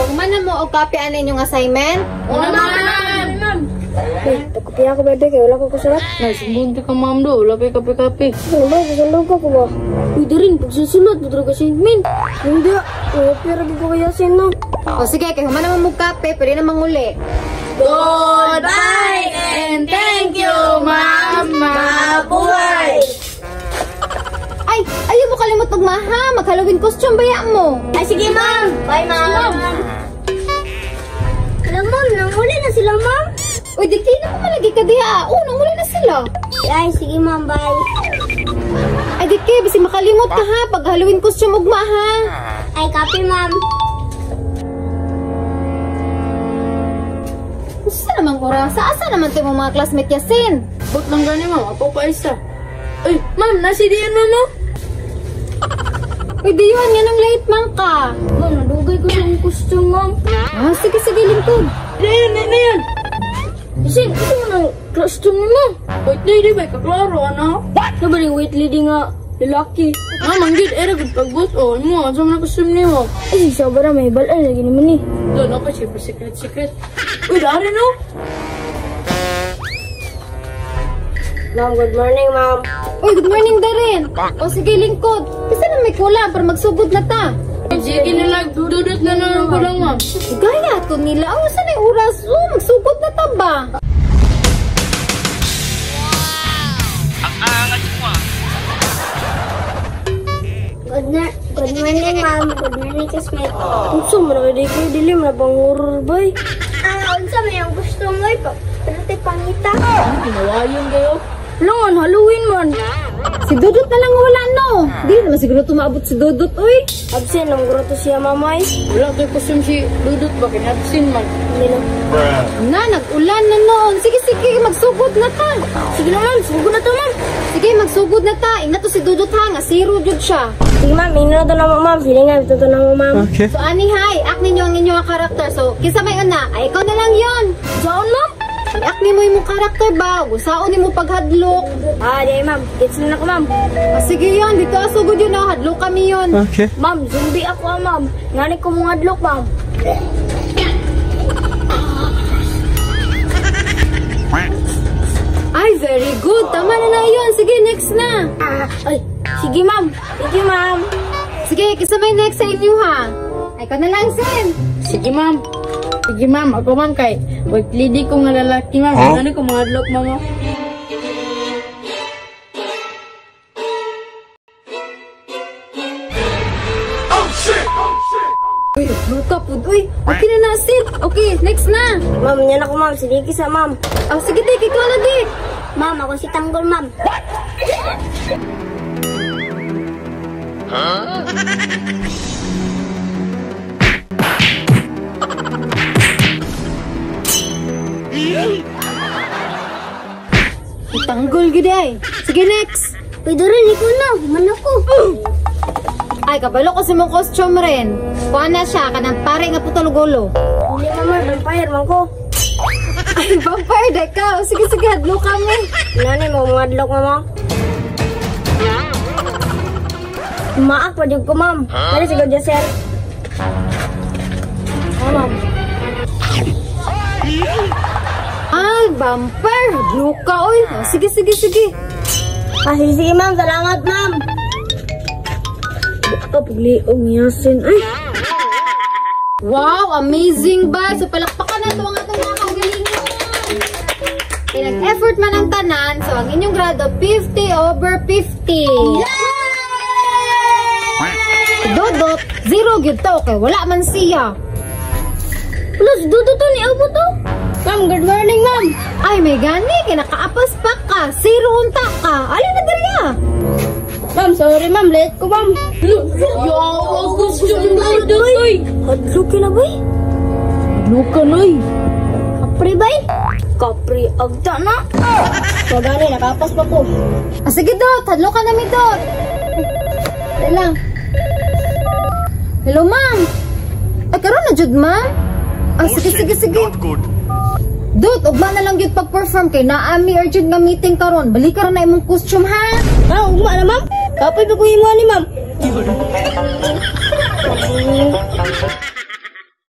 human na mo og copy ana inyong assignment? Oo, ma'am. Uy, pagkopiya ko bebe kay wala ko kasulat. Nasumbong ka ma'am do, wala pa'y kape-kape. Ano ba, susunod ko ba? Uy, Darin, pagsusulat, pagdara ka min. Hindi, pera ko kaya sin no. O sige, kay human naman mo kape, pwede na manguli. Goodbye and thank you, ma'am. Mabuhay! Ay, ayaw mo kalimot magmaha, mag-Halloween costume baya mo. Ay, sige ma'am. Bye, ma'am. Hello, ma'am, nanguli na sila, ma'am. Uy, di kayo na malagi ka diha. Oo, nanguli na sila. Ay, sige ma'am, bye. Ay, di kayo, basi makalimot ka ha, pag Halloween costume ugma ha. Ay, copy, ma'am. Usa namang oras, asa naman tayo mga classmate Yasin? Bot lang gani ma'am, ako pa isa. Ay, ma'am, nasi diyan ma'am no? Uy, Dion, nga nang late man ka. Ma'am, nadugay ko sa akong costume, ma'am. Ah, sige, sige, lingkod. Diyan, diyan. Yasin, ito mo ng costume mo. White lady ba, kaklaro, ano? What? Nabali, white lady nga, lalaki. Ah, manggit, era good pag-boot, oh. Mo, asa mo na costume niyo? Ay, sige, sobra, may balaan, lagi naman eh. Doon ako, siyempre, secret, secret. Uy, dari no? Ma'am, good morning, ma'am. Uy, good morning, Darren. O sige, lingkod. Kasi na may kulang para magsugod na ta. Sige nila, dudot na naman ko lang, ma'am. Gaya to nila. Oh, saan yung oras? Oh, magsugod na ta ba? Ang angas mo ah. Good morning, ma'am. Good morning, classmate. Unsa man na kayo kayo, dili man na bang horror, bay? Ah, unsa man yung gusto mo, eh. Pero tayo pangita. Ginawayon kayo. Langan, Halloween man. Si Dudut na lang wala, no? Di naman siguro tumaabot si Dudut, uy. Absent, ang gruto siya, mamay. Wala kayo costume si Dudut ba? Kaya absent man. Hindi na. Na, nag-ulan na noon. Sige, sige, magsugod na ta. Sige na, ma'am. Sugod na to, ma'am. Sige, magsugod na ta. Ingat to si Dudut, ha. Nga, zero jud siya. Sige, ma'am. Ingnan na to na mo, ma'am. Sige nga, ito to na mo, ma'am. Okay. So, ani, hay. Act ninyo ang inyong karakter. So, kinsa may una? Ay, ikaw na lang yon. Saan, ma'am? I-act nimo imong karakter ba? Usaon nimo paghadlok. Ah, di, ma'am. Gets na ako, ma'am. Ah, sige yon, dito asugod yun, oh. Hadlok kami yon. Okay. Ma'am, zombie ako, ah, ma'am. Ngani ko mong hadlok, ma'am. Ay, very good. Tama na na yun. Sige, next na. Ah, ay, sige, ma'am. Thank you, ma'am. Sige, kisa may next sa inyo, ha? Ay, ikaw na lang, Sen. Sige, ma'am. Sige, ma'am. Ako, ma'am, kay white lady ko nga lalaki, ma'am. Huh? Ano ko mga adlok, ma'am? Oh, shit! Oh, shit! Uy, luka po. Uy, okay na na, Sid. Okay, next na. Ma'am, yan ako, ma'am. Sige, kisa, ma'am. Oh, sige, Dick. Ikaw na, Dick. Ma'am, ako si Tanggol, ma'am. What? Huh? Tanggol gid ay. Sige, next. Uy, Dorin, ikaw na. Man ako. Ay, kabalo ko sa mong costume rin. Kuha na siya, kanang pare nga putol gulo. Hindi naman, vampire man ko. Ay, vampire, dek ka. Sige, sige, hadlok kami. Nanay mo, mga hadlok, mama. Maak pa dyan ko, ma'am. Pero siguro dyan, sir. Ah, ma'am. Ay, vampire. Hadlok ka, oy. Sige, sige, sige. Ah, sige, sige, ma'am. Salamat, ma'am. Baka pagliong yasin, ay. Wow, amazing ba? So, palakpakan na ito ang atong mga kaugalingon. Pinag-effort man ang tanan. So, ang inyong grado, 50/50. Yay! Dodot, 0 gyud to. Okay, wala man siya. Wala, si Dodot to, ni Abo to. Ma'am, good morning, ma'am. Ay, may gani. Kinakaapas pa ka. 0 unta ka. Alin na diri ah? Ma'am, sorry, ma'am. Late ko, ma'am. Yo, ako gusto mo, Dodot, oy. Hadlok ka na, bay. Hadlok ka, noy. Kapri, bay. Kapri, agta na. Magani, nakapas pa ko. Ah, sige, Dot. Hadlok ka na mi, Dot. Dali lang. Hello, ma'am. Ay, karon na, jud, ma'am. Ah, sige, sige, sige. Dot, ugma na lang yun pag-perform kay naami urgent nga meeting karon. Balik karon na imong costume, ha? Ah, ugma na, ma'am. Kapoy pa ko imo ni, ma'am.